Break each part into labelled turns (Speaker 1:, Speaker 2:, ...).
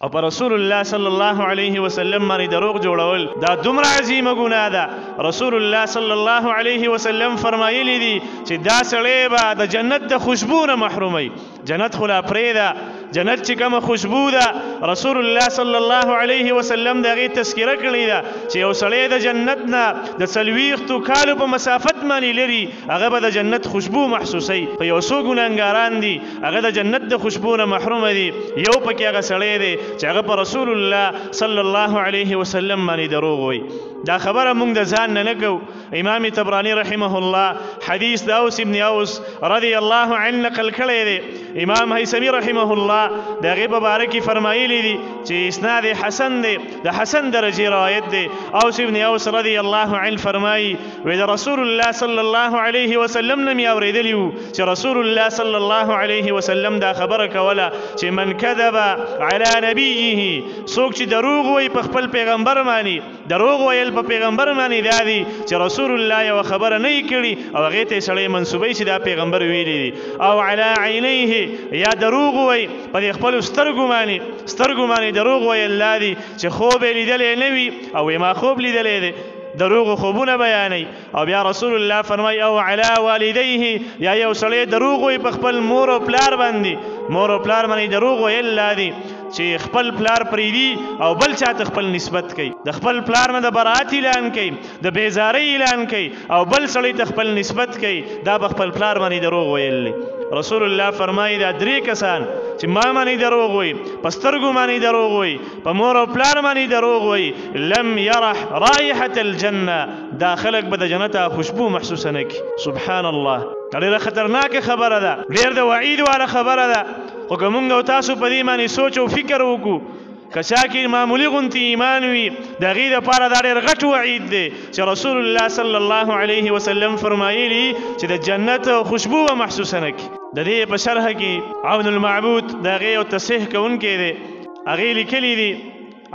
Speaker 1: او پر رسول الله صلی الله علیه وسلم باندې دروغ جوړول دا دومره عظیمه ګناه ده. رسول الله صلی الله علیه وسلم فرمایلی دي چې دا سړی به د جنت د خوشبو نه محروموي. جنت خو لا پرېږده، جنت چې کومه خوشبو ده، رسول الله صلی الله علیه وسلم د هغې تذکره کړې ده چې یو سړی د جنت نه د 40 کالو په مسافت باندې لري، هغه به د جنت خوشبو محسوسوي. خو یو څو ګناهګاران دي هغه د جنت د خوشبو نه محرومه دي. یو پکې هغه سړی دی چې هغه په رسول الله صلی الله علیه وسلم باندې دروغ وایي. دا خبره مونږ د ځان نه نه کوو. امام طبراني رحمه الله حدیث د اوس ابن اوس رضی الله عنه نقل کړی دی. امام هیثمي رحمه الله د هغې په باره کې فرمایلی دي چې اسناد حسن دی، د حسن درجې روایت دی. اوس ابن اوس رضی الله عنه فرمایي وی د رسول الله صلی الله علیه وسلم نه مې اورېدلي وو چې رسول الله صلی الله علیه وسلم دا خبره کوله چې من کذب علی نبیه، څوک چې دروغ وایي په خپل پیغمبر باندې، دروغ ویل په پیغمبر باندې دا دي چې رسول الله یوه خبره نه یې کړي او هغې ته یې سړی منسوبوي چې دا پیغمبر ویلي دي، او علی عینیه، یا دروغ وایي په دې خپلو سترګو باندې، سترګو باندې دروغ ویل دا دي چې خوب یې لیدلی نه وي او ما خوب لیدلی دی، دروغ خوبونه بیانوي. او بیا رسول الله فرمایي او علی والدیه، یا یو سړی دروغ وایي په خپل مور او پلار باندې، مور او پلار باندې دروغ ویل دا دي چې خپل پلار پرېږدي او بل چاته خپل نسبت کوي، د خپل پلار نه د برات اعلان کوي، د بیزارۍ اعلان کوي او بل سړی ته خپل نسبت کوي، دا به خپل پلار باندې دروغ ویل دي. رسول الله فرمایي دا درې کسان چې ما باندې دروغ وایي، په سترګو باندې دروغ وایي، په مور او پلار باندې دروغ وایي، لم یرح رائحة الجنة، دا خلک به د جنت خوشبو محسوسه نه کړي. سبحان الله، دا ډېره خطرناکه خبره ده، ډېر د وعید واله خبره ده. خو که مونږ او تاسو په دې باندې سوچ او فکر وکړو، که چا کې معمولي غونتې ایمان وي، د هغې دپاره دا ډېر غټ وعید دی چې رسول الله صلی الله علیه وسلم فرمایلي چې د جنت خوشبو به محسوسه نه کړي. د دې په شرح کې عون المعبود د هغې یو تصحیح کوونکی دی، هغې لیکلي دي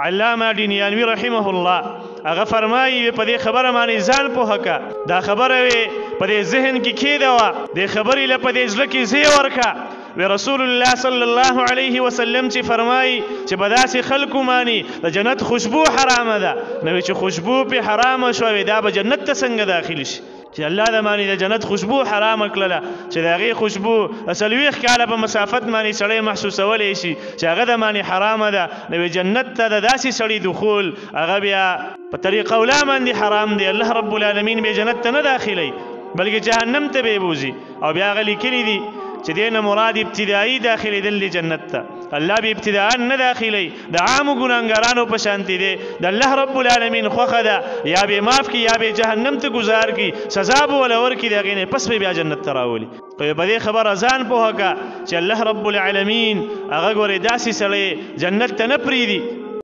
Speaker 1: علامه دینیانوي رحمه الله هغه فرمایي په دې خبره باندې ځان پوهه که، دا خبره وې په دې ذهن کې کښېږده، دې خبرې له په دې زړه کې ځای ورکړه. وی رسول الله صلی الله علیه وسلم چې فرمایي چې په داسې خلکو باندې د جنت خوشبو حرامه ده، نو چې خوشبو پې حرامه شوه دا به جنت ته څنګه داخل شي؟ چې الله د باندې د جنت خوشبو حرامه کړله چې د هغې خوشبو 40 کاله په مسافت باندې سړی محسوسولی شي چې هغه د باندې حرامه ده، نو جنت ته د داسې سړي دخول هغه بیا په طریقه اولا باندې حرام دی. الله رب العالمین به جنت ته نه داخلوي بلکې جهنم ته به یې بوځي. او بیا هغه لیکلي دي چې دې نه مراد ابتدایي داخلېدل دي جنت ته، الله به ابتداء نه داخلوي، د عامو ګناهګارانو په شانتې دی، د الله رب العالمین خوښه ده یا به معاف کړي یا به جهنم ته ګزار کړي، سزا به وله ورکړي، د هغې نه پس به بیا جنت ته راولي. خو په دې خبره ځان پوهه که چې الله رب العالمین هغه ګورې داسې سړی جنت ته نه پرېږدي